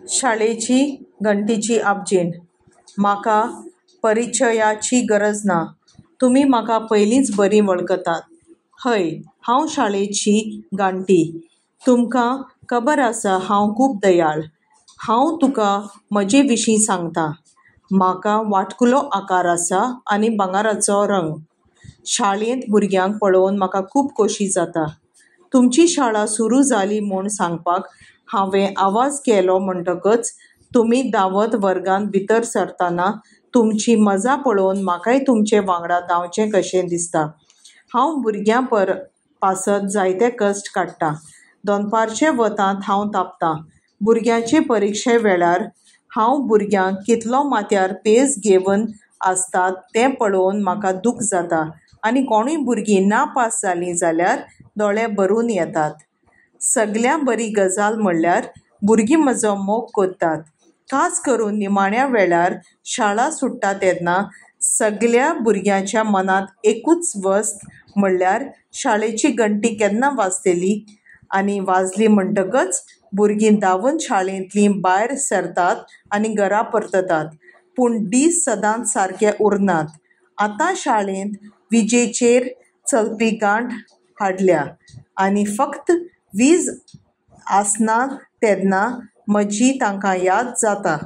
शाळेची घंटीची आपजीण. म्हाका परिचयाची गरज ना. तुमी म्हाका पयलींच बरी वळखतात. हय, हांव शाळेची घांटी. तुमकां खबर आसा, हांव खूब दयाळ. हांव तुका म्हजे विशीं सांगतां. म्हाका वाटकुलो आकार आसा आनी भांगराचो रंग. शाळेंत भुरग्यांक पळोवन म्हाका खूब खोशी जाता. तुमची शाळा सुरू जाली म्हूण सांगपाक हांवें आवाज केलो म्हणटकच तुमी धांवत वर्गांत भितर सरतना तुमची मजा पळोवन म्हाकाय तुमचे वांगडा धांवचें कशें दिसता. हांव भुरग्यां पासत जायते कश्ट काडटां. दनपारच्या वतांत हांव तापतां. भुरग्यांचे परिक्षे वेळार हांव भुरग्यांक कितलो माथ्यार पेज घेवन आसतात तें पळोवन म्हाका दूख जाता आनी कोणूय भुरगीं नापास जालीं जाल्यार दोळे भरून येतात. सगळ्यां बरी गजाल म्हणल्यार भुरगीं म्हजो मोग करतात. खास करून निमाण्या वेळार शाळा सुट्टा तेन्ना सगळ्या भुरग्यांच्या मनांत एकूच वस्त म्हणल्यार शाळेची घंटी केन्ना वाजतली आनी वाजली म्हणटकच भुरगीं धांवून शाळेंतलीं भायर सरतात आनी घरा परततात. पूण दीस सदांच सारके उरनात. आतां शाळेंत विजेचेर चलपी घांट हाडल्या आनी फक्त वीज आसना तेन्ना म्हजी तांकां याद जाता.